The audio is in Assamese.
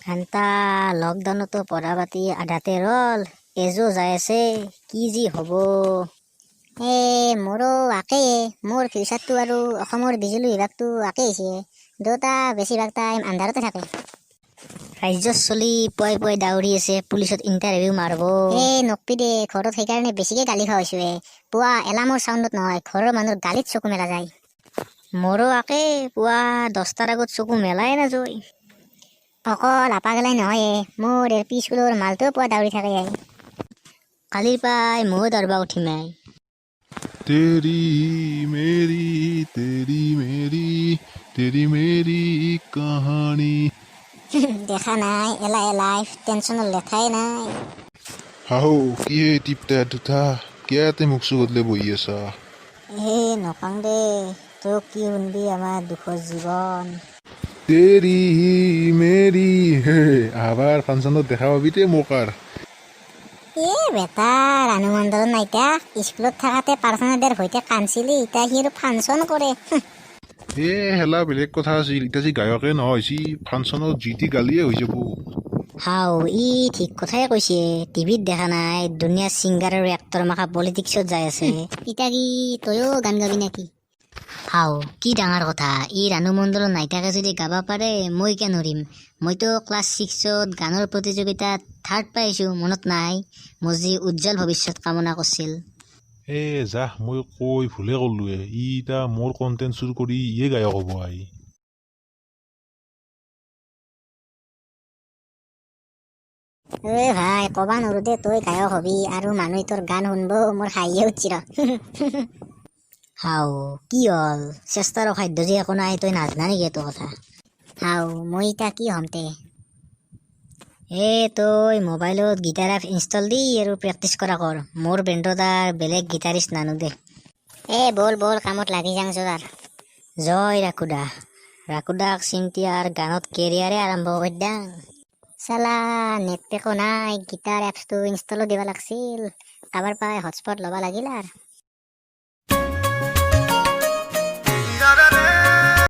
ঘণ্টা লকডাউনতো পঢ়া পাতি আধাতে ৰ'ল, এজো যাই আছে, কি যি হ'ব। এ মোৰো একেই। মোৰ ফিউচাৰটো আৰু অসমৰ বিজুলী বিভাগটো একেই হৈছে, দুয়োটা বেছিভাগ টাইম আন্ধাৰতে থাকে। ৰাজ্যৰ চলি পুৱাই পুৱাই দাউৰি আছে পুলিচত ইণ্টাৰভিউ মাৰব। এ নকবি দে, ঘৰত সেইকাৰণে বেছিকে গালি খোৱা হৈছো। এ পুৱা এলাৰ্মৰ চাউণ্ডত নহয়, ঘৰৰ মানুহৰ গালিত চকু মেলা যায়। মোৰো একেই, পুৱা 10টাৰ আগত চকু মেলাই নাযায়। অকল আপা গেলাই নহয় এ, মোৰ এল পি স্কুলৰ মালটোও পুৱা দাউৰি থাকে। কালিৰ পাই ময়ো দৌৰবা উঠিম আই। तेरी मेरी तेरी मेरी तेरी मेरी कहानी। দেখা নাই, এলাই লাইফ টেনচনৰ লেঠাই নাই। হাও, কি হে টিপটা দুটা, কিয়াতে মুখ চুখত বহি আছা? এ নকাং দে, তোক কি শুনবি আমাৰ দুখৰ জীৱন। তেৰি মেৰি হে আবাৰ ফাংচনত দেখা পাবি দে মোক আৰু। এ বেটা, ৰাণু মণ্ডলৰ নাইতা স্কুলত থাকাতে প্ৰাৰ্থনা দিয়াৰ ভয়তে কান্দছিলি, এতিয়া সি আৰু ফাংচন কৰে। এ হেলা বেলেগ কথা আছিল, এতিয়া যি গায়কে নহয়, যি ফাংচনত যি টি গালিয়ে হৈ যাব। হাও, ই ঠিক কথাই কৈছে। টিভিত দেখা নাই, দুনিয়াৰ ছিংগাৰ আৰু এক্টৰ মাখা পলিটিক্সত যাই আছে। এতিয়া কি তয়ো গান গাবি নেকি? হাও, কি ডাঙৰ কথা! ই ৰাণু মণ্ডলৰ নাইতাকে যদি গাব পাৰে, মই কিয় নৰিম? মইতো ক্লাছ 6ত গানৰ প্ৰতিযোগিতাত থাৰ্ড পাইছোঁ, মনত নাই? মোৰ যি উজ্জ্বল ভৱিষ্যত কামনা কৰিছিল। এ যাহ, মই কৈ ভুলে কৰলোৱে, ই এতিয়া মোৰ কণ্টেণ্ট চুৰ কৰি ইয়ে গায়ক হ'ব আহি। এ ভাই, কবা নৰো দে, তই গায়ক হবি আৰু মানুহে তোৰ গান শুনব, মোৰ হাঁহিয়ে উঠছি ৰ। হাও, কি হ'ল? চেষ্টাৰ অসাধ্য যে একো নাই, তই নাজানা নেকি এইটো কথা? হাও, মই এতিয়া কি হ'ম তে? এ তই মোবাইলত গীটাৰ এপ ইনষ্টল দি আৰু প্ৰেক্টিচ কৰা কৰ। মোৰ বেণ্ডত আৰু বেলেগ গীটাৰিষ্ট নানো দে। এ বল বল, কামত লাগি যাং যোৰ। জয় ৰাকুদা, ৰাকুদাক চিন্তি আৰু গানত কেৰিয়াৰে আৰম্ভ কৰি দাং। চালা নেট পেকো নাই, গীটাৰ এপছটো ইনষ্টলো দিব লাগছিল, কাৰোবাৰ পাই হটস্পট ল'ব লাগিল আৰু।